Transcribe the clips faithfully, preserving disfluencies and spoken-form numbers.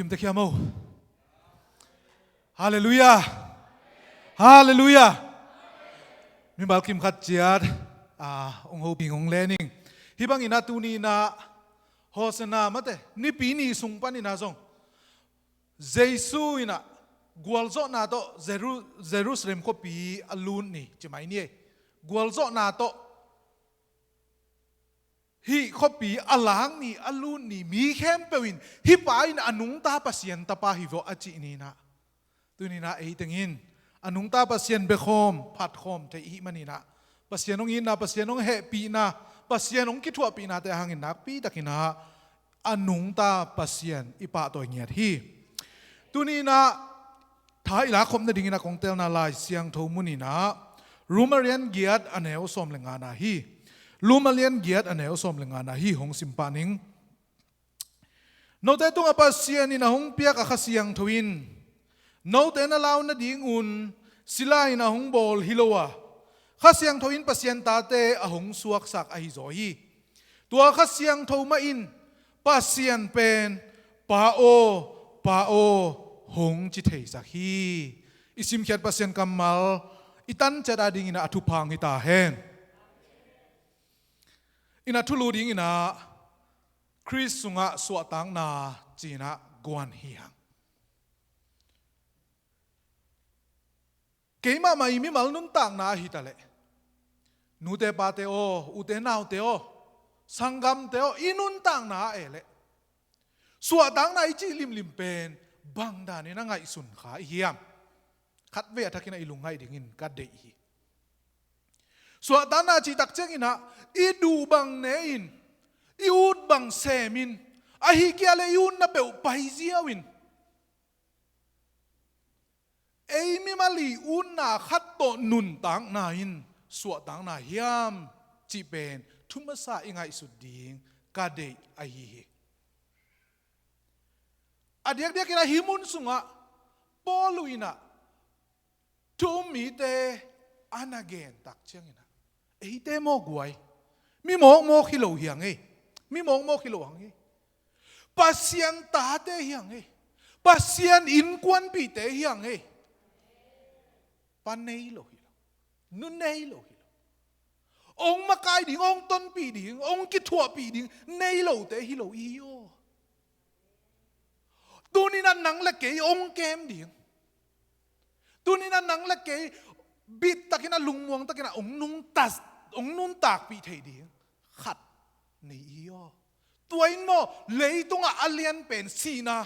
Kim te khia mo. Halleluiah. Halleluiah. Mimal kim khat ciat, ah, ong hoping ong lening. Hih bangin ah tuni in ah Hosanna mate Nipi ni sung panin ah zong Jesu in ah gualzawhna tawh Jeru-, Jerusalem khuapi a lut ni ci mai ni ei. Gualzawhna tawh hih khuapi a lak ni, a lut ni, mi khempeuh in hih pa in a nungta Pasian tapa hi vawh a cih ni in ah. Tuni in ah ei teng in a nungta Pasian bekhawm, phatkhawm thei i hih manin ah Pasian hong itna, Pasian hong hehpihna, Pasian hong kithuahpihnate a hangin nakpi takin ah a nungta Pasian i pahtawi ngiat hi. Tuni in ah tha i lakkhop nadingin ah kong telna Lai Siangtho mun in ah Rom a lian giat a neu sawm le ngana hi. Rom a lian giat a neu sawm le ngana hi, hong sim pah ning. Note tungah Pasian in a hong piak a Kha Siangtho in note na lau nadingun sila in a hong bawl hi lo a, Kha Siangtho in Pasian tate a hong suaksak ahi zaw hi. Tua Kha Siangtho mah in Pasian pen Pa aw, Pa aw, hong ci theisak hi. I simkhiat Pasian kammal i tan ciat adingin ah a thupha hong hi ta hen. In ah thulu dingin ah Khrist sungah suahtakna ci-in ah guan hi hang. Keimahmah i mimal nuntakna ahi ta leh, nute pate aw, ute naute aw, sanggamte aw, i nuntakna ah e leh suahtakna i cih limlim pen bang danin a ngaihsun kha i hiam? Khatvei a thakin ah i lungngaih dingin ka deih hi. Suahtakna cih tak ciangin ah i duh bang ne-in, i ut bang semin, ahih kei leh i utna peuh paiziau in, ei mimal i utna khat tawh nuntakna in suahtakna hiam cih pen thu masa i ngaihsut ding ka deih ahi hi. A diakdiakin ah hih mun sungah Paul in ah thu um mite a na gen tak ciangin ah, eite mawk guai, mi mawkmawk hi lo hi hang ei. Mi mawkmawk hi lo hang ei. Pasian tate hi hang ei. Pasian innkuanpihte hi hang ei. Pa nei lo hi lo, nu nei lo hi lo, ong makai ding, ong tonpih ding, ong kithuahpih ding nei lote hi lo i hi aw. Tuni-in ah nang le kei ong kem ding, tuni-in ah nang le kei bittakin ah, lungmuangtakin ah ong nungta, ong nuntakpih thei ding khat nei i hi aw. Tua in maw leitungah a lian pen sihna,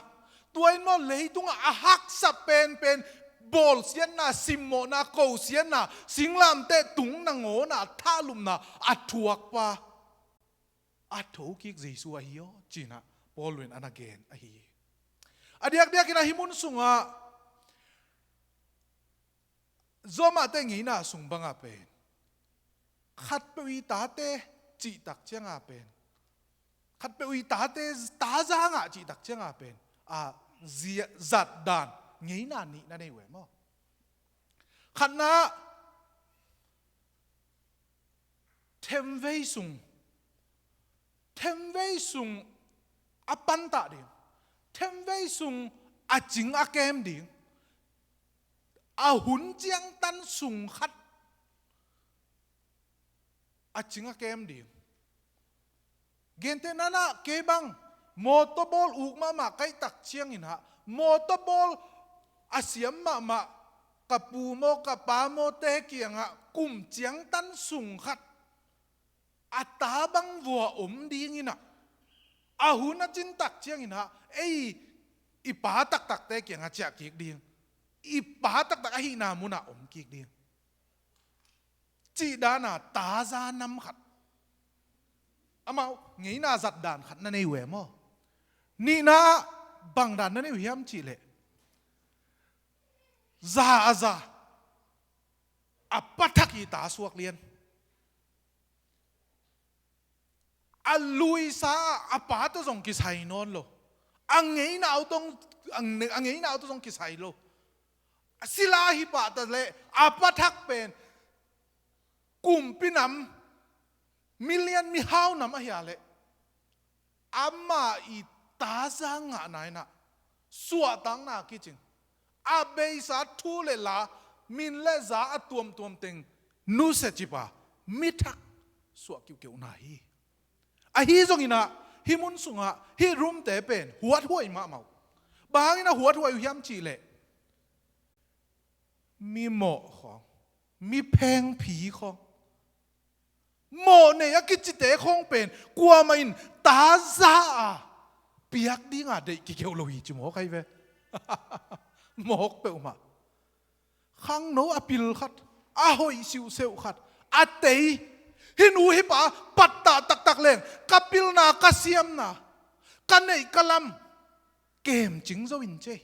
tua in maw leitungah a haksa penpen bawlsiatna, simmawhna, kosiatna, singlamteh tung nangawna, thahlupna a thuakpa, a thokik Jesu ahi aw ci-in ah Paul in a na gen ahi hi. A diakdiakin ah hih mun sungah Rom-ah te ngeina sung bangah pen khatpeuh i tate cihtak ciangah pen, khatpeuh i tate ta zangah cihtak ciangah pen a zia-, zatdan ngeina nih na nei uh e maw? Khatna, themvei sung, themvei sung a pantah ding, themvei sung a cing a kem ding, a hun ciangtan sung khat a cing a kem ding. Gentehna-in ah kei bang mawtaw bawl uk mahmah ka hih tak ciangin ah, mawtaw bawl a siam mahmah ka pu maw, ka pa mawte kiangah kum ciangtan sung khat a ta bang vua om dingin ah, a hun a cin tak ciangin ah ei i pa taktakte kiangah ciah kik ding, i pa taktak ahihna munah om kik ding cih dana taza nam khat, amau ngeina zatdan khat na nei uh e maw? Nihna, bang dan na nei uh hiam cih leh, za a za, a pa thak i ta suak lian, a luisa ah a pa tawh zong kisai nawn lo, a ngeina uh tawh, a nge-, a ngeina uh tawh zong kisai lo. A sila hi pah ta leh a pa thak pen kumpi nam, milian mihau nam ahi a leh, amah i taza ngahna in ah suahtakna kicing, a beisa thu le la, min le za a tuamtuam teng nusia cip a, mi thak suah kiuhkeuhna hi. Ahi zongin ah, hih mun sungah hih Rome-te pen huathuai mahmah uh. Bang hangin a huathuai uh hiam cih leh, mi mawh khawng, mi phengphi khawng, mawhnei a kicite khawng pen kuamah in taza a piak dinga deih kikeuh lo hi ci mawk ahi ve. Mawk peuhmah. Khangno a pil khat, a hoih siuhseuh khat, a tei, hih nu hih pa pattah taktak leng, ka pilna, ka siamna, ka neih ka lam kemcing zo in cei.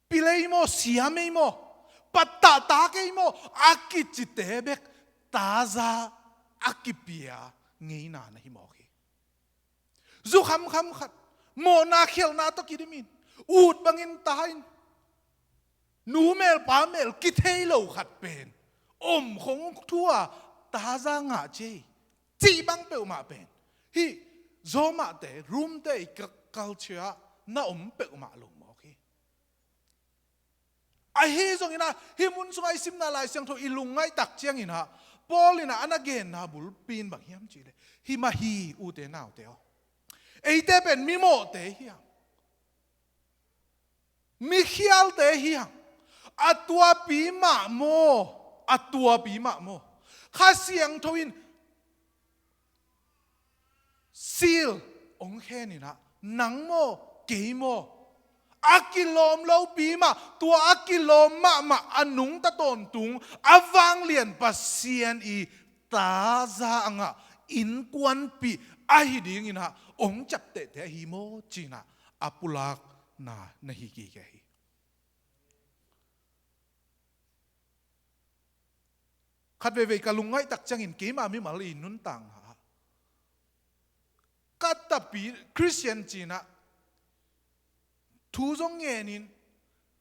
Pil ei maw, siam ei maw, pattah tak ei maw, a kicite bek taza a kipia ngeina na hi mawk hi. Zu khamkham khat, mawhna khialhna tawh kidimin, ut bangin ta in, nu mel pa mel kithei lo khat pen om khong thu a taza ngah cei, cih bang peuhmah pen hih Rome-te, Rome-te i ka-, culture ah na om peuhmah lo mawk hi. Ahi zongin ah, hih mun sungah i simna Lai Siangtho i lungngaih tak ciangin ah, Paul in ah a na genna bulpi in bang hiam cih leh, hih mah hi, ute naute aw. Eite pen mimawhte hi hang, mikhialte hi hang. A tuapi mah maw, a tuapi mah maw, Kha Siangtho in seal hong khen in ah, nang maw, kei maw, a kilawm lopi mah, tua a kilawm mahmah a nungta tawntung a vanglian Pasian i taza a ngah innkuanpih ahi dingin ah hong ciaptehte ahi maw ci-in ah a pulakna na hi kik hi. Khat veivei ka lungngaih tak ciangin keima mimal i nuntakna ah, ka tapi Khristian ci-in ah thu zong ngenin,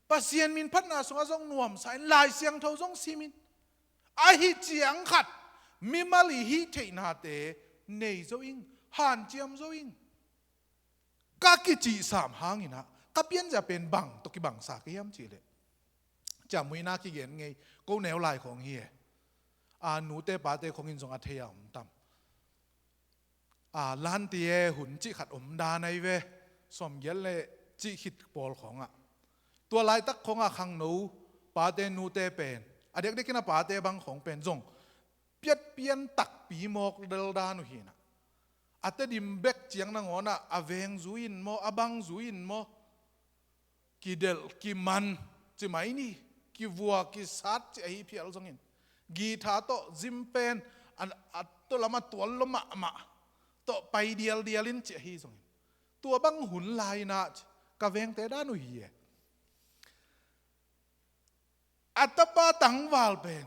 Pasian min phatna sungah zong nuamsa in, Lai Siangtho zong simin, ahi ciang khat mimal i hih theihnate nei zo ing, hanciam zo ing, ka kicihsam hangin ah, ka pianzia pen bang tawh kibangsa ka hiam cih leh, ciamnuihna kigen ngei, ko neu lai khawng hi e. A, nute pate khawng in zong a thei a om tam. A, lante hun cih khat om dan ahi ve. Sawmgiat le cih khit pawl khawngah, tua laitak khawngah khangno pate nute pen, a diakdiakin a pate bang khawng pen zong piatpian takpi mawk lel dan uh hi in ah, a Tedim bek ciang nangawn ah a veng zui in maw, a bang zui in maw, kidelh kiman ci mai ni, kivua kisat ci ahi phial zongin, guitar tawh zimpen, a, a tawh lam a tual lua mahmah tawh pai dialdial in ci ahi zongin, tua bang hun lai-in ah ci, ka vengte dan uh hi e. A tapa tangval pen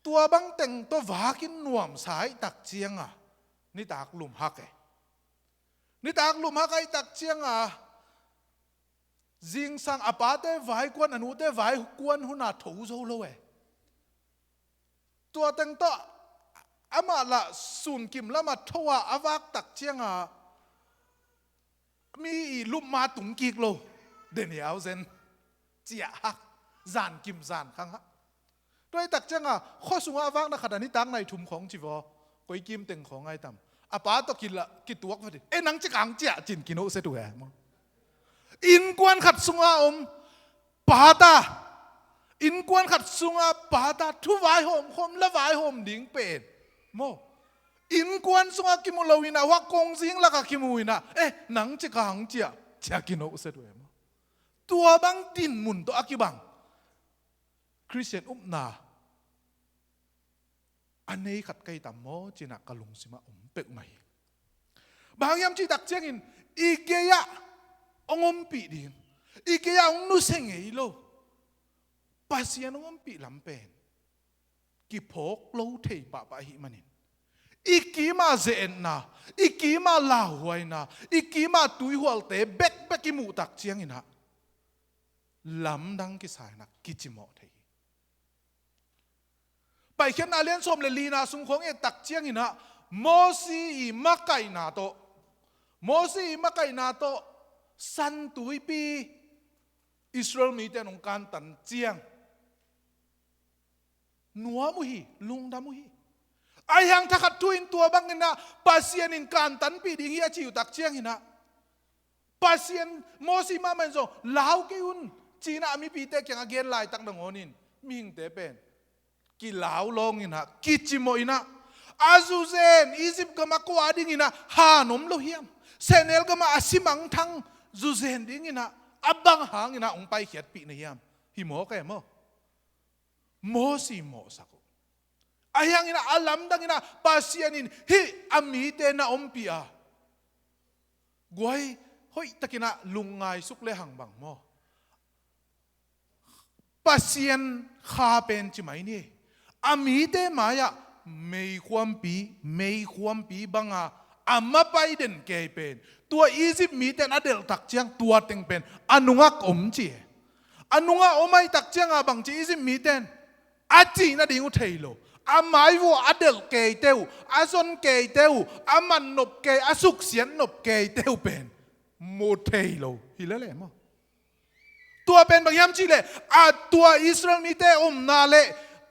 tua bang teng tawh vakin nuamsa ahih tak ciangah, nitak lumhak e. Nitak lumhak ahih tak ciangah, zingsang a pate vaikuan, a nute vaikuan hun a tho zo lo e. Tua teng tawh amah lah sunkim lamah tho a, a vak tak ciangah, mi i lupma tung kik lo, deniau zen ciah hak, zan kim zan khang hak. Tua ahih tak ciangah, khua sungah a vakna khat a nitak nai thum khawng ci vaw, koi kim teng khawng ai tam, a pa tawh kila, kituak vat in, "E, nang ci kang ciah," ci-in kinohset uh e maw. Innkuan khat sungah om pa ta, innkuan khat sungah pa ta, thu vaihawm khawm, la vaihawm ding pen maw, innkuan sungah kimu lo-in ah, huah kongzing lakah kimu-in ah, "E, nang ci kang ciah," ci-a kinohset uh e maw. Tua bang dinmun tawh a kibang Khristian upna a nei khat ka hi tam maw ci-in ah ka lungsimah om peuhmah hi. Bang hang hiam cih tak ciangin, i gei-ah hong ompih ding, i gei-ah hong nusia ngei lo Pasian hong ompih lam pen kiphawk lo thei pahpah ahih manin, i kim a ze-etna, i kim a lauhuaina, i kim a tuihualte bekbek i muh tak ciangin ah, lamdang kisa-in ah kicimawh thei hi. Paikhiatna lian sawm le lina sung khawng et tak ciangin ah, Mosi i makaihna tawh, Mosi i makaihna tawh San Tuipi Israel mite in hong kantan ciang nuam uh hi, lungdam uh hi. Ahi hang thakhat thu in tua bangin ah Pasian in kantanpih ding hi a ci uh tak ciangin ah, Pasian, Mosi mahmah in zong lau kei un ci-in ah a mipite kiangah gen laitak nangawnin mihingte pen kilau lawngin ah, kicimawhin ah, a zuzen Egypt gamah kua dingin ah han om lo hiam? Sehnel gamah a si mangthang zuzen dingin ah a bang hangin ah hong paikhiatpih na hiam? Hi mawk e maw? Mosi mawhsak uh. Ahi hangin ah a lamdangin ah Pasian in hih a mite na ompih a, guai, hoihtakin ah lungngaisuk le hang bang maw? Pasian kha pen ci mai ni. A mite mai-ah meikhuampi, meikhuampi banga a mapai den kei pen, tua Egypt mite in a delh tak ciang tua teng pen a nungak om ci e. A nungah om ahih tak cianga bang ci Egypt mite in a cih nading uh thei lo. A mai vuah a delh keite uh, a zon keite uh, a man nop kei, a suksiat nop keite uh pen mu thei lo hi lel e maw? Tua pen bang hiam cihleh, a tua Israel mite omna le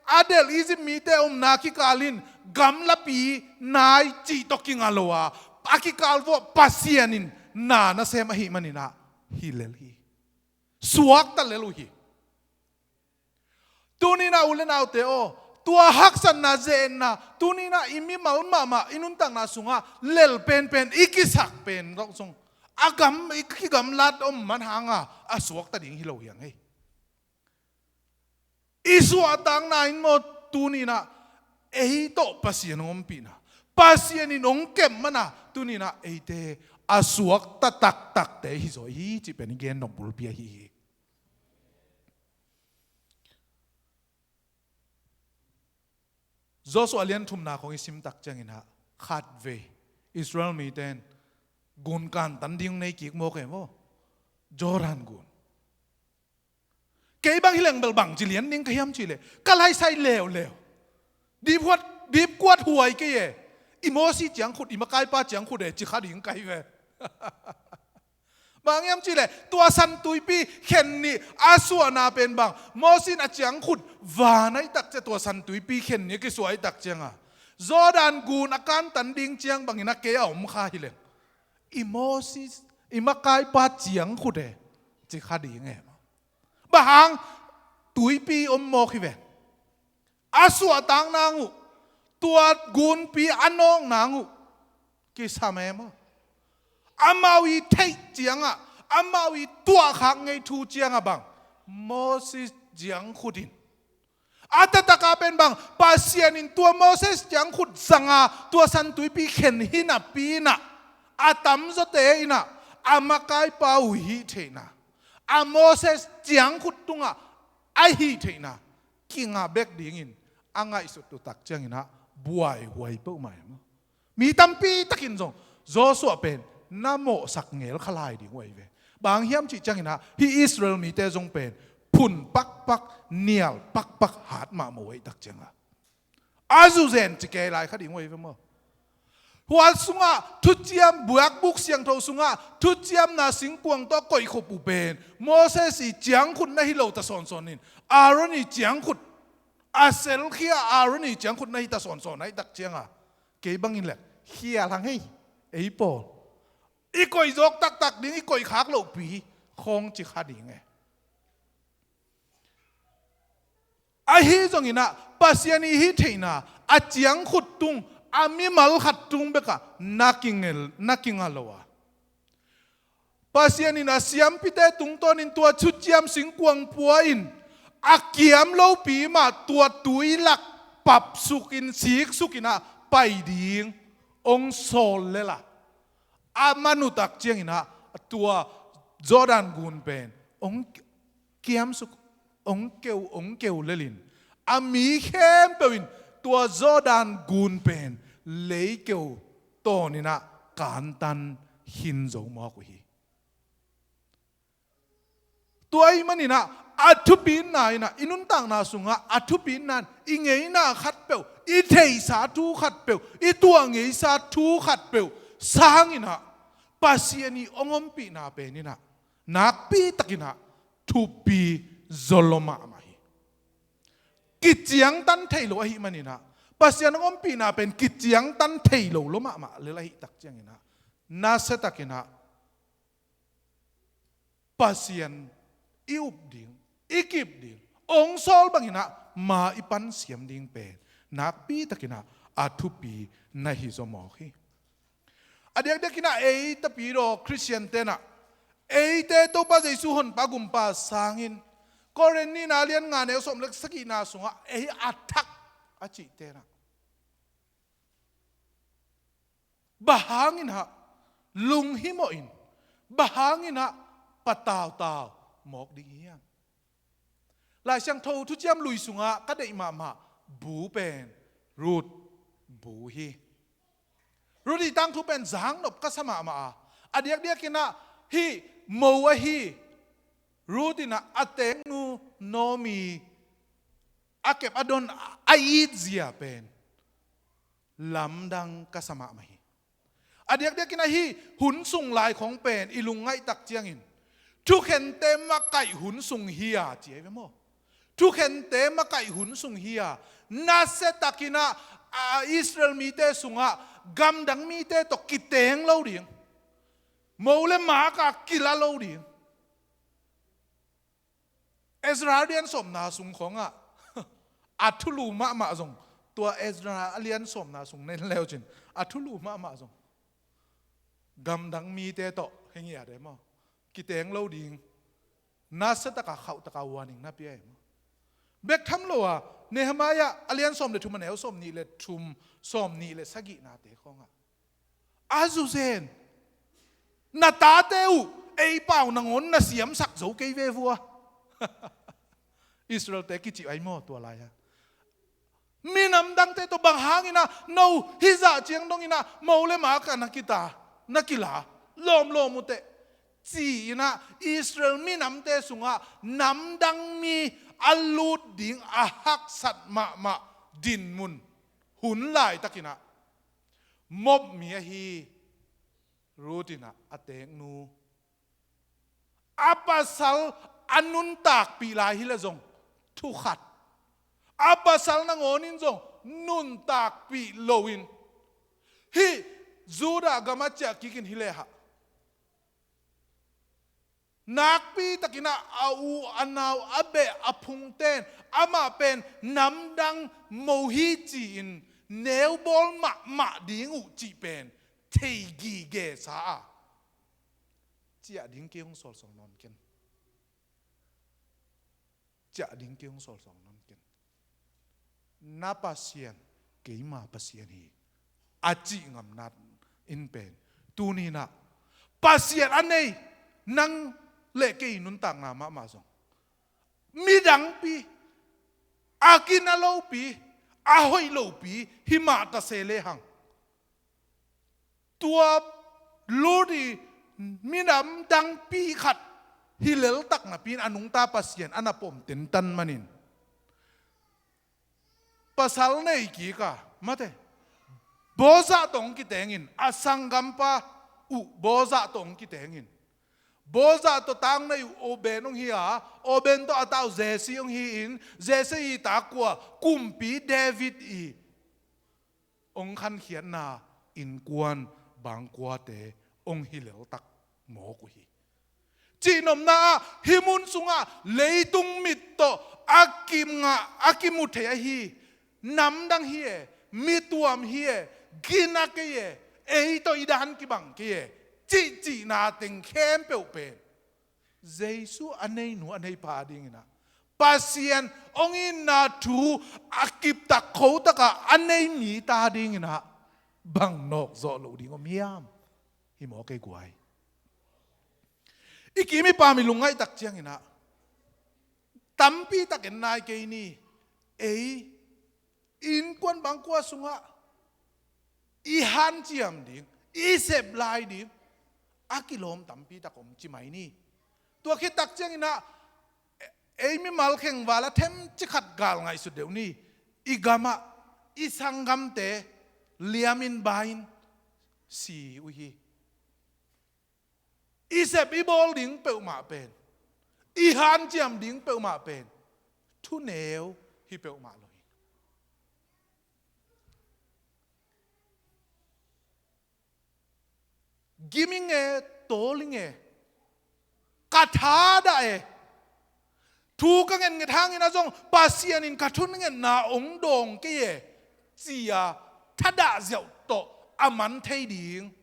a delh Egypt mite omna kikal in gamlapi nai cih tawh kinga lo a, a kikal vuah Pasian in na nasem ahih manin ah hi lel hi. Suakta lel uh hi. Tuni-in ah u le naute aw, tua haksatna, ze-etna, tuni-in ah i mimal mahmah i nuntakna sungah lel penpen i kisak pen zong, a gam, i kigamlat om man hanga a suakta ding hi lo hi hang ei. I suahtakna in maw, tuni-in ah ei tawh Pasian hong ompihna, Pasian in hong kep mana tuni-in ah eite a suakta taktakte hi zaw hi cih pen i gen nop bulpi ahi hi. Joshua lian thumna khong i sim tak ciangin ah, khatvei Israel mite in gun kantan ding nei kik mawk e maw? Jordan gun. Kei bang hi leng bel bang ci lian ding ka hiam cihleh, ka laisai leuleu. Dipkuat, dipkuat huai kei e. I Mosi ciangkhut, i makaipa ciangkhut e, ci kha ding ka hi ve. Bang hiam cihleh, tua San Tuipi khen nih a suahna pen bang, Mosi in a ciangkhut van ahih tak ciang, tua San Tuipi khen nih a kisuah ahih tak cianga, Jordan gun a kantan ding ciang bangin a kei a om kha hi leng, i Mosi, i makaipa ciangkhut e, ci kha ding e. Bang hang? Tuipi om mawk hi ve. A suahtak nang uh, tua gunpi a nawk nang uh kisam e maw? Amau i theih ciangah, amau i tuahkhak ngei thu ciangah bang, Moses ciangkhut in, a taktak a pen bang, Pasian in tua Moses ciangkhut zanga tua San Tuipi khen hi napi-in ah, a tamzawte in ah a makaipa uh hih theihna, a Moses ciangkhut tungah a hih theihna kingah bek dingin a ngaihsut uh tak ciangin ah buaihuai peuhmah e maw? Mi tampi takin zong Joshua pen na mawhsak ngel kha lai ding uh ahi ve. Bang hiam cih ciangin ah, hih Israel mite zong pen phun pakpak, nial pakpak hat mahmah uh ahih tak ciangah, a zuzen ci kei lai kha ding uh ahi ve maw? Hua sungah thuciam, buakbuk siangtho sungah thuciamna singkuang tawh koihkhop uh pen Moses i ciangkhut na hi lo ta sawnsawn in, Aaron i ciangkhut, a selkhia Aaron i ciangkhut na hi ta sawnsawn ahih tak ciangah, kei bangin leh khial hang ei, ei pawl. I koihzawk taktak ding, i koihkhak lohpi khawng ci kha ding e. Ahi zongin ah Pasian i hih theihna a ciangkhut tung, a mimal khat tung bekah na kingel, na kinga lo a, Pasian in a siampite tungtawnin tua thuciam singkuang pua-in a kiam lopi mah tua tui lak papsukin, siksukin ah pai ding hong sawl lel a, a man uh tak ciangin ah tua Jordan gun pen hong kiamsuk, hong keu, hong keu lelin, a mi khempeuh in tua Jordan gun pen leikeu tawnin ah kantan khin zo mawk uh hi. Tua ahih manin ah, a thupina in ah, i nuntakna sungah a thupina in, i ngeina khatpeuh, i theihsa thu khatpeuh, i tuah ngeisa thu khatpeuh sangin ah, Pasian i hong ompihna pen in ah nakpi takin ah thupi zaw lua mahmah hi. Kiciangtan thei lo ahih manin ah, Pasian hong ompihna pen kiciangtan thei lo lua mahmah lel ahih tak ciangin ah, nasia takin ah Pasian i up ding, i kip ding, hong sawl bangin ah ma i pan siam ding pen nakpi takin ah a thupi na hi zaw mawk hi. A diakdiakin ah ei tapidaw Khristian ten ah, eite Topa Jesu Honpa Gumpa sangin, Korin nihna lian nga neu sawm le sagihna sungah ei a thak a cihte in ah, bang hangin ah lunghimawh in, bang hangin ah patautau mawk ding hiam? Lai Siangtho thuciam lui sungah ka deih mahmah bu pen Ruth bu hi. Ruth i tangthu pen zaknop ka sa mahmah a, a diakdiakin ah hih mo ahi Ruth in ah a teeknu Naomi a kep a don a itzia pen lamdang ka sa mahmah hi. A diakdiakin ah hih hun sung lai khawng pen i lungngaih tak ciangin thukhente makaih hun sung hi a ci ahi ve maw? Thukhente makaih hun sung hi a, nasia takin ah, a, Israel mite sungah gamdang mite tawh kiteng lo ding, mo le mak a kila lo ding. Ezra a lian sawmna sung khawngah a thulu mahmah zong, tua Ezra a lian sawmna sung na en le uh cin, a thulu mahmah zong gamdang mite tawh heng hi a de maw, kiteng lo ding, nasia taka khauh taka warning na pia hi maw? Bek tham lo a, Nehemiah a lian sawm le thum a neu sawm nih le thum, sawm nih le sagihnate khawngah a zuzen, na tate uh ei pau nangawn na siamsak zo kei ve vua. Israelte kici ai maw tua lai-a? Minam dangte tawh bang hangin ah no hih zah ciang dongin ah mo le mak a na kita, na kila, lawmlawm uh teh, ci-in ah Israel minamte sungah namdang mi a lut ding a haksat mahmah dinmun hun laitakin ah, Moab mi ahi Ruth in ah a teeknu, a pasal a nuntakpih lai hi leh zong thu khat, a pasal nangawnin zong nuntakpih loin, hih Judah gamah ciah kikin hi lehang, nakpi takin ah a u a nau a beh a phungten amah pen namdang mo hi ci-in neubawl mahmah ding uh cih pen thei gige sa a, ciah ding kei hong sawlsawng nawn ken. Ciah ding kei hong sawlsawng nawn ken. Na Pasian, keima Pasian hi, a cih ngamna in pen tuni-in ah Pasian a nei nang le kei nuntakna mahmah zong, midangpi, a kina lopi, a hoih lopi hi mah ta se lehang, tua Ruth i minam dangpi khat hi leltak napi-in a nungta Pasian a na pom tentan manin, pasal nei kik a, mate, Boaz tawh hong kiteng in, a sanggampa uh Boaz tawh hong kiteng in, Boaz tawh tang nei uh Obed hong hi a, Obed tawh a ta uh Jesse hong hi-in, Jesse i ta kua, kumpi David i hong khankhiatna innkuan bangkuate hong hi leltak mawk uh hi. Cihnopna ah hih mun sungah leitung mit tawh a kingah, a kimu thei ahi namdang hi e, mituam hi e, gina kei e, ei tawh i dan kibang kei e, cihcihna teng khempeuh pen Jesu a neinu a neipa adingin ah, Pasian hong itna thu a kiptak khotakah a nei mite adingin ah bang nawkzawh loh ding om hiam? Hi mawk ei guai. I kim i pam i lungngaih tak ciangin ah tampi tak en nai kei ni. Ei innkuan bangkua sungah i hanciam ding, i sep lai ding a kilawm tampi tak om ci mai ni. Tua khit tak ciangin ah ei mimal khengval a themcik khat gal ngaihsut deuh ni. I gamah i sanggamte liamin bai-in si uh hi. I sep i bawl ding peuhmah pen, i hanciam ding peuhmah pen thuneu hi peuhmah lo hi. Gim ing e, tawl ing e, ka thadah e, thu ka ngetnget hangin ah zong Pasian in ka thungetna hong dawng kei e, ci-a thadah ziau tawh a man thei ding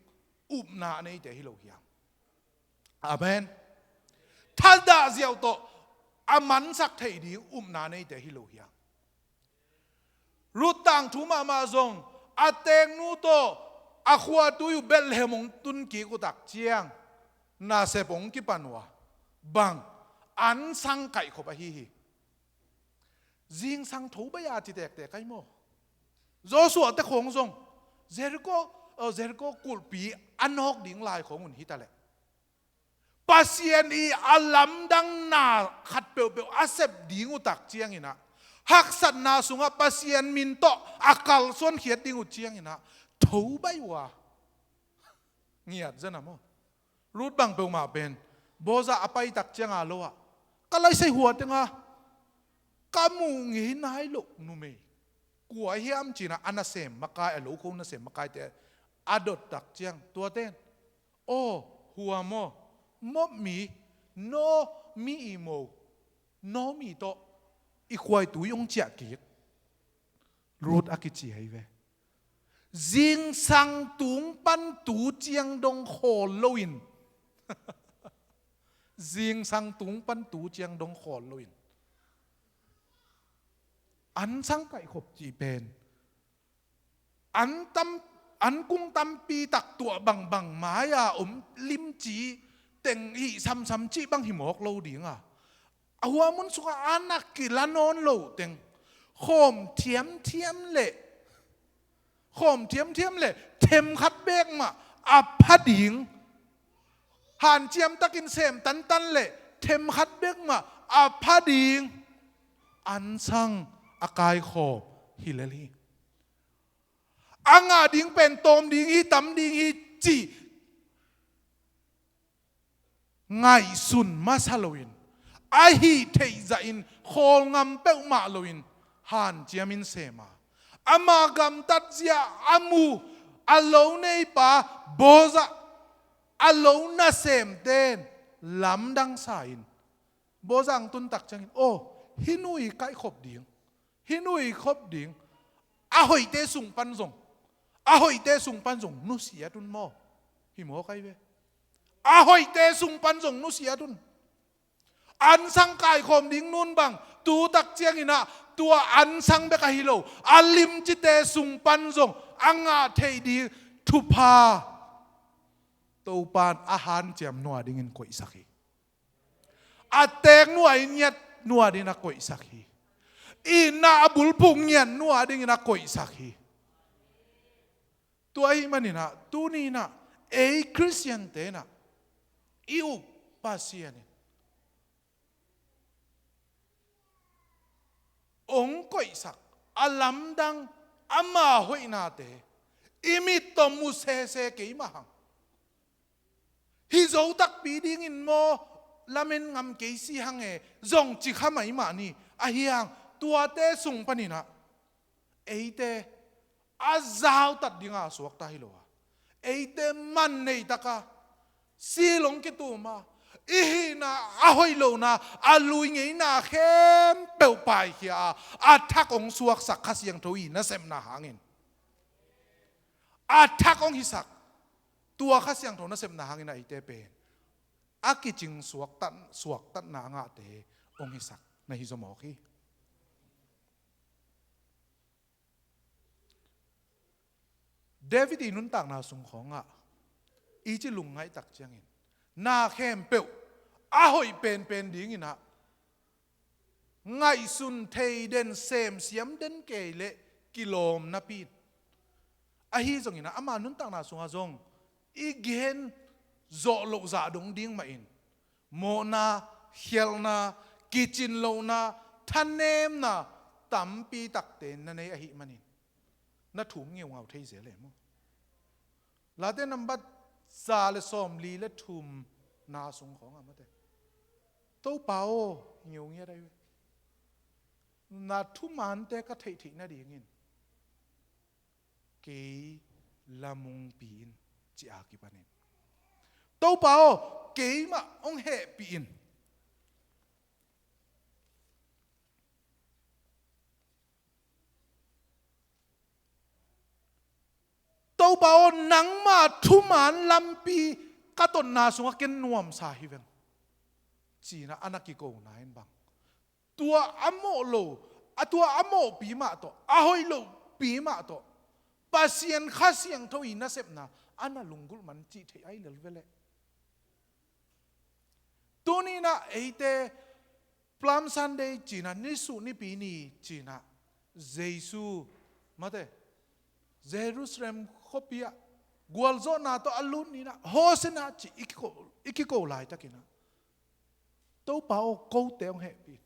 upna a neite hi lo hiam? Amen. Thadah ziau tawh a mansak thei ding upna a neite hi lo hiam? Ruth tangthu mahmah zong a teeknu tawh a khua tui uh Bethlehem hong tun kik uh tak ciang nasep hong kipan uh a, bang, ansang kaihkhop ahi hi. Zingsang tho baih a ci tektek ahi maw? Joshua te khawng zong Jericho, eh, Jericho kulhpi a nawk ding lai khawng un hi ta leh, Pasian i a lamdang na khat peuhpeuh a sep ding uh tak ciangin ah, haksatna sungah Pasian min tawh a kalsuan khiat ding uh ciangin ah, tho baih uh a. Ngiat zan a maw? Ruth bang peuhmah pen, Boaz a pai tak ciang a lo ah, ka laisai hua teng a ka muh ngei nai loh numei kua hiam ci-in ah, a nasem makai, a lokho nasem makaite a dot tak ciang, tuate in, aw, hua maw, Moab mi, Naomi i mo, Naomi tawh i khuaitui hong ciah kik, Ruth a kici ahi ve. Zingsang tung pan tu ciang dong khawl loin, zingsang tung pan tu ciang dong khawl loin, ansang kaihkhop cih pen, an tam, an kung tampi tak tuah bangbang mai-a om limci teng hih samsam cih bang hi mawk lo ding a, a hua mun sungah a na kila nawn lo teng, khawm thiamthiam leh, khawm thiamthiam leh themkhat bek mah a pha ding, hanciam takin sem tantan leh themkhat bek mah a pha ding ansang a kaikhawm hi lel hi. A ngah ding pen tawm ding hi, tam ding hi cih ngaihsun masa loin, a hih theih zahin khawl ngam peuhmah loin hanciamin sem a, ama gamtat zia a mu a lo neipa Boaz, a lo nasemte in lamdang sa-in, Boaz hong tun tak ciangin, aw, hih nu i kaihkhop ding, hih nu i khop ding, a hoihte sung pan zong, a hoihte sung pan zong nusiat un maw? Hi mawk ahi ve. A hoihte sung pan zong nusiat un. Ansang kaikhawm ding nun bang, tu tak ciangin ah tua ansang bek ahi lo, a limcite sung pan zong a ngah theih ding thupha Topa in a hanciam nu a dingin koihsak hi. A teeknu a i ngiat nu a dingin a koihsak hi. Itna a bulphuh ngiat nu a dingin a koihsak hi. Tua ahih manin ah, tuni in ah, ei Khristiante in ah, i up Pasian in hong koihsak a lamdang ama hoihnate i mit tawh mu sese kei mah hang. Hi zo takpi dingin maw, lamen ngam kei si hang e, zong ci kha mai mah ni. Ahi hang, tuate sung panin ah eite a zautat dinga suakta hi lo a, eite man neitaka silong kitum a, i hihna a hoih lohna, a lui ngeina khempeuh paikhia a, a thak hong suaksak Kha Siangtho i nasepna hangin, a thak hong hisak, tua Kha Siangtho nasepna hangin a eite pen a kicing suaktat, suaktatna a ngahte hong hisak na hi zaw mawk hi. David i nuntakna sung khawngah i ci lungngaih tak ciangin, na khempeuh a hoih penpen dingin ah ngaihsun thei den, semsiam den kei leh kilawm napi in. Ahi zongin ah ama nuntakna sungah zong i gen zawh loh zah dong ding mahin, mawhna, khialhna, kicin lohna, thanemna tampi takte na nei ahih manin na thum ngeungau thei zel e maw? Late nambat za le sawmli le thum na sung khawng ah mate. Topa aw, ngiau ngiat ahi ve. Na thumante ka theihtheih nadingin kei lamungpi in, ci a kipanin, Topa aw, keimah hong hehpih in. Topa aw, nangma thuman lampi ka tonna sungah ken nuamsa hi veng, ci-in ah a na kikona in bang, tua a mawh lo, a tua a mawhpi mah tawh, a hoih lohpi mah tawh, Pasian Kha Siangtho i nasepna a na lunggulh man cih theih ahi lel ve leh. Tuni-in ah eite Palm Sunday ci-in ah, nisuh nipi ni ci-in ah, Jesu, mate, Jerusalem khuapi ah gualzawhna tawh a lut ni-in ah, Hosanna ci i kiko, i kiko laitakin ah, Topa aw, kote hong hehpih in.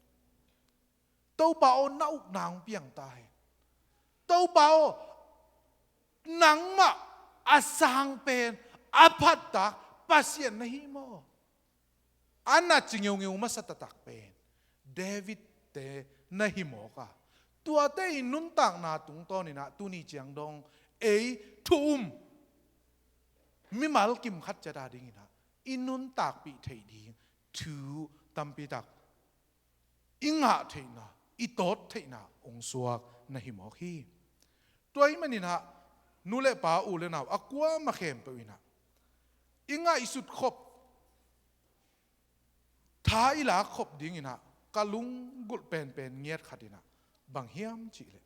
Topa aw, na upna hong piang ta hen. Topa aw, nangmah a sang pen, a phattak Pasian na hi maw? A na ci ngeungeu masa taktak pen Davidte na hi mawk a, tuate i nuntakna tungtawnin ah tuni ciang dong ei thu um mimal kim khat ciat a dingin ah i nuntakpih theih ding thu tampi tak i ngah theihna, i tawt theihna hong suak na hi mawk hi. Tua ahih manin ah nu le pa, u le nau, a kuamah khempeuh in ah i ngaihsut khop, tha i lak khop dingin ah ka lunggulh penpen ngiat khat in ah bang hiam cih leh,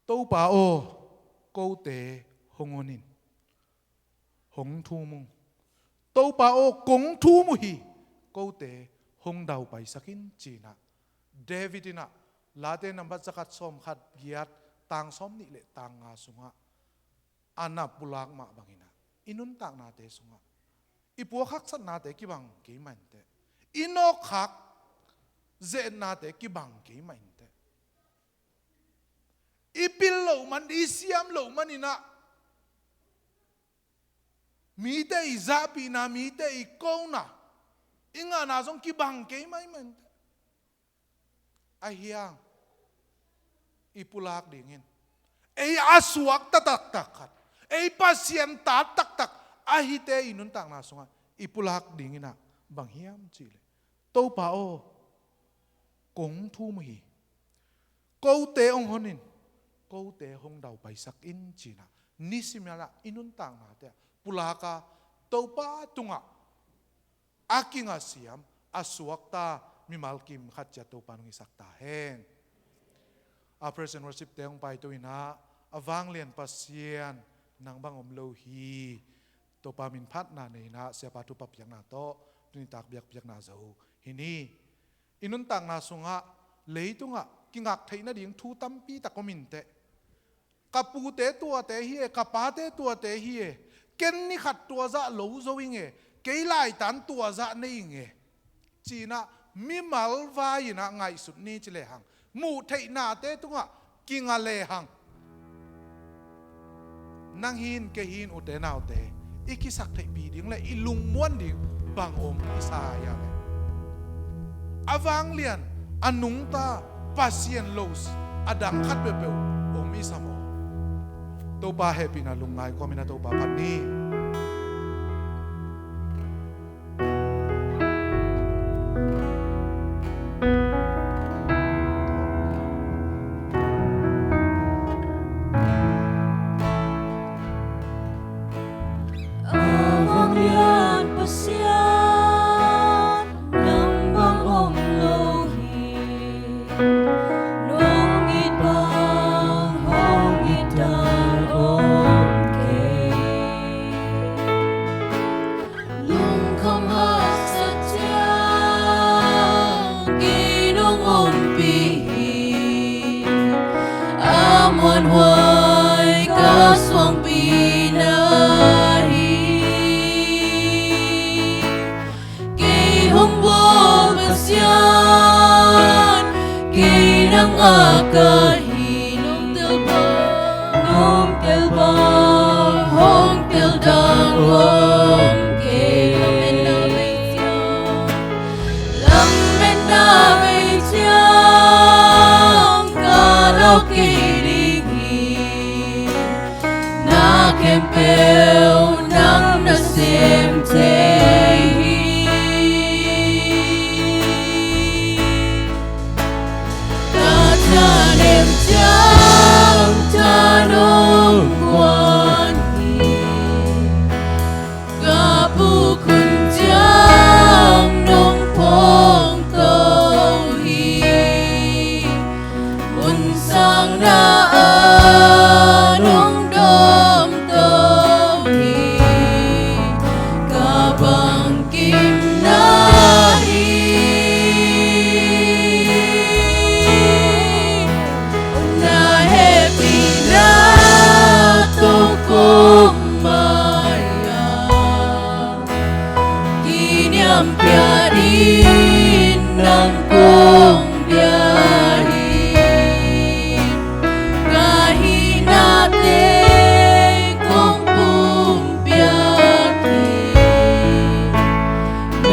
Topa aw, kote hong hon in, hong thum ung. Topa aw, kong thum uh hi, kote hong daupaisak in, ci-in ah David in ah Late nambat zakhat sawmkhat giat, tang sawmnih le tang nga sungah a na pulak mah bangin ah i nuntaknate sungah i puak haksatnate kibang kei mah inteh, i nawkkhak ze-etnate kibang kei mah inteh, i pil loh man, i siam loh manin ah mite i zahpihna, mite i kona, i ngahna zong kibang kei mah inteh. Ahi hang i pulak dingin, ei a suakta taktak khat, ei Pasian ta taktak a hite i nuntakna sungah i pulak dingin ah bang hiam cih leh, Topa aw, kong thum uh hi, kote hong hon in, kote hong daupaisak in, ci-in ah nisim in ah i nuntaknate ah pulak a, Topa tungah a kingasiam, a suakta mimal kim khat ciat Topa in hong hisak ta hen. A praise and worship-te hong paito in ah, a vanglian Pasian, nang bang om lo hi. Topa min phatna nei in ah, siapa thupha piakna tawh tuni tak biakpiakna zo hi ni. I nuntakna sungah, leitungah kingak theih nading thu tampi tak om inteh. Ka pute tuate hi e, ka pate tuate hi e, ken ni khat tua zah lo zo ing e, kei laitan tua zah nei ing e, ci-in ah mimal vai-in ah ngaihsut ni ci lehang, muh theihnate tungah kinga lehang, nang hi in, kei hi in, ute naute, i kisaktheihpih ding le i lungmuan ding bang om i sa hiam e? A vanglian, a nungta Pasian lo a dang khat peuhpeuh om i sa maw? Topa hehpihna lungngai kawmin a Topa phat ni. A vanglian Pasian, nang bang om lo hi. Nong it bang hong it dan om kei. Lungkham haksat ciang kei nong ompih hi. A muanhuai ka suangpi na hi. Kei hong bawl Pasian, kei nang a ka hi. Nong tel bang, nong tel bang hong tel dan om khempeuh nang na sem thei hi. Ka thanem ciang tha nong guan hi. Ka buk hun ciang nong pawngto hi. Hun sangna ah nong dawmto hi. Ka bangkimna hi. Na hehpihna tawh kong mai-a, kiniamkhiat in nang kong bia hi. Ka hihnate kong pumpiak hi.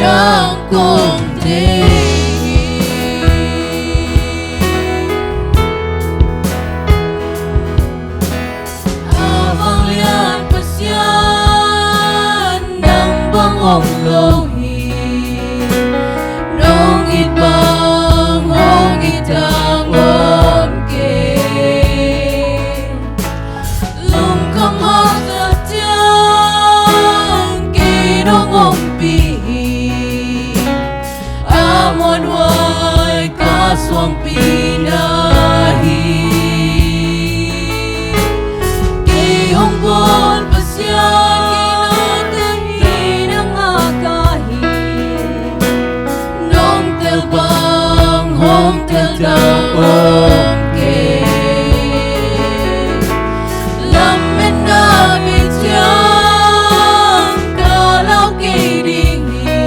Nang kong deih hi. A vanglian Pasian, nang bang om lo hi. Nong it bang hong it dang om kei. Lungkham hausa ciang kei nong ompih hi. A muanhuai ka suangpi na hi. Kei hong bawl Pasian, kei na ka hi, nang a ka hi. Nong tel bang hong tel dang om kei. Lametna kei ciang ka lau kei ding hi.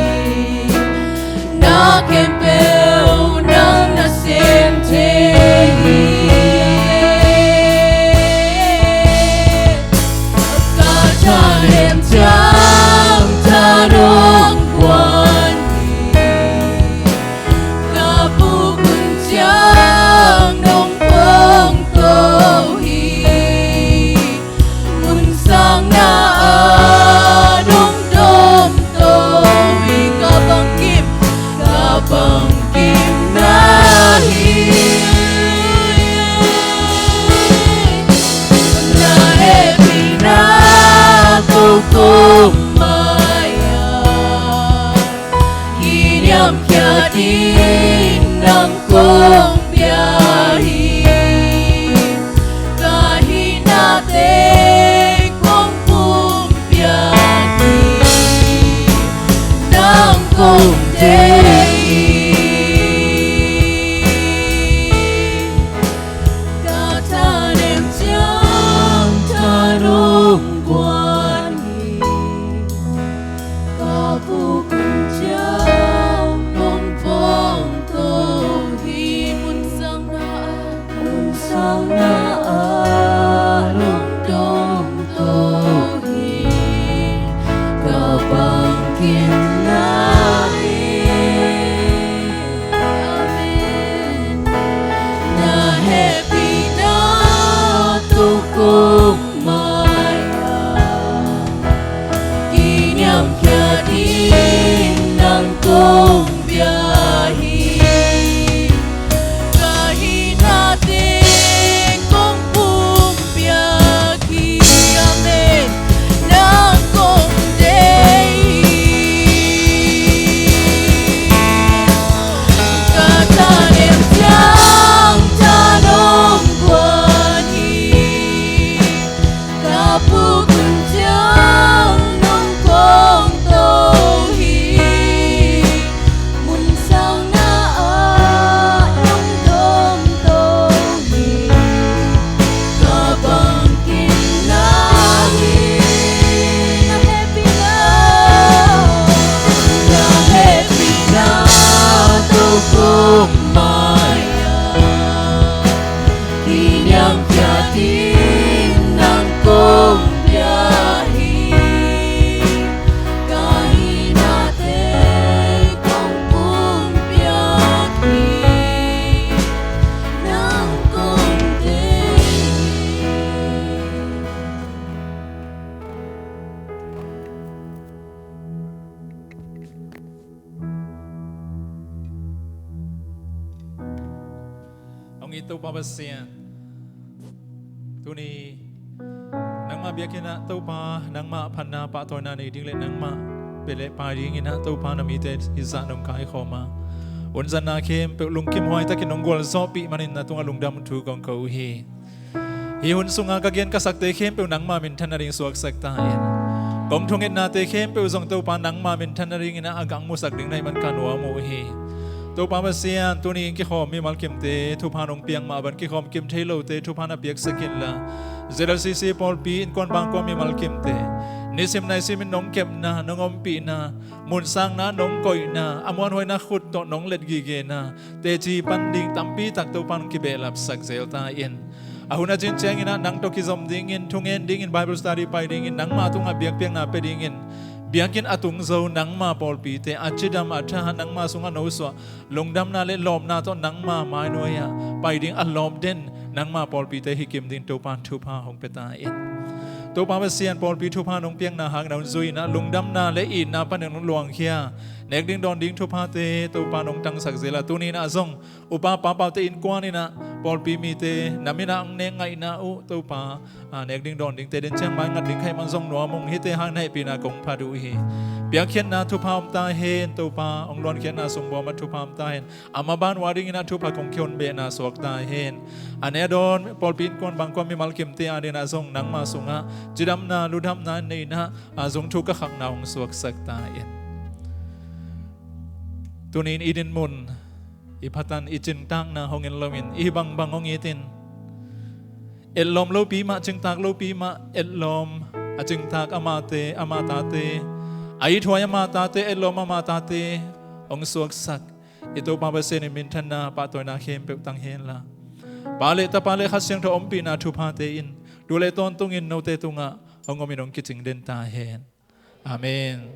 Na khempeuh nang na sem thei hi. Ka thanem ciang tha nong guan hi. Ka buk hun ciang nong pawngto hi. Mun sangna ah nong dawmto hi. Ka bangkim, ka bangkimna hi. Na hehpihna tawh kong mai-a, kiniamkhiat in nang kong bia hi. Ka hihnate kong pumpiak hi. Nang kong deih hi. Ka thanem ciang tha nong guan hi. Ka buk hun ciang nong pawngto hi. Mun sangna ah, mun sangna ah nong dawmto hi. Ka bangkimna hi. Amen. Na hehpihna tawh kong mai-a, kiniamkhiat in nang kong bia hi. Ka hihnate kong pumpiak hi. Amen. Nang kong deih hi. Ka thanem ciang tha nong guan hi. Ka buk hun ciang nong pawngto hi. Mun sangna ah nong dawmto hi. Ka bangkimna hi. Na hehpihna, na hehpihna tawh kong mai-a, kiniamkhiat in nang kong bia Topa Pasian, tuni nangmah biakinn ah Topa, nangmah phatna pahtawina nei ding le nangmah pia le pai dingin ah Topa, na mite hizah nong kaikhawm a, hun zanna khempeuh lungkim huai takin nong gualzawhpih manin na tungah lungdam thu kong ko uh hi. Hih hun sunga ka gen ka sakte khempeuh nangmah minthan nading suaksak ta in. Kong thungetnate khempeuh zong Topa, nangmah minthan nadingin ah a gangmusak ding na hih man ka nuam uh hi. Topa Pasian, tuni in kikhawm mimal kimte thupha nong piak mah bang, kikhawm kim thei lote thupha na piaksak inla, Z L C C pawlpi innkuan bangkua mimal kimte nisim naisim in nong kepna, nong ompihna, munsakna, nong koihna, a muanhuaina khut tawh nong let gigena, teci pan ding tampi tak Topa nong kibehlapsak zel ta in. A hun a cin ciangin ah nang tawh kizom dingin, thungen dingin, Bible study pai dingin, nangmah tungah biakpiakna pia dingin, biakinn a tung zo nangmah pawlpite, a cidam a tha nangmah sungah nosuah, lungdamna le lawpna tawh nangmah mainuai ah pai ding a lawp den nangmah pawlpite hi kim ding Topa thupha hong pia ta in. Topa Pasian, pawlpi thupha nong piakna hangin a hun zui in ah lungdamna le itna panin nong luangkhia, nek ding dawn ding thuphate Topa nong tangsak zel a, tuni in ah zong upa papaute innkuan in ah pawlpi mite na min ah hong nek ngaihna uh Topa, a, nek ding dawn dingte den ciang mai ngat ding kha hih man zong nuam ung, hihte hangin hehpihna kong phat uh hi. Piakkhiatna thupha om ta hen Topa, hong luankhiatna sung bawm ah thupha om ta hen. A maban uh a dingin ah thupha kong kihonbehna suak ta hen. A nih a dawn pawlpi innkuan bangkua mimal kimte a dingin ah zong nangmah sungah cidamna, ludamna in nei in ah, a, zung thu ka khakna hong suaksak ta in. Tuni in i dinmun, i phatan, i cingtakna hong en loin i bangbang hong it in. Etlawm lopi mah, cingtak lopi mah, etlawm a cingtak amate, ama tate, a ithuai ama tate, etlawm ama tate hong suaksak i Topa Pasian in minthanna pahtawina khempeuh tang henla, Pa le Tapa le Kha Siangtho ompihna thuphate in tu le tawntungin note tungah hong omin hong kicing den ta hen. Amen.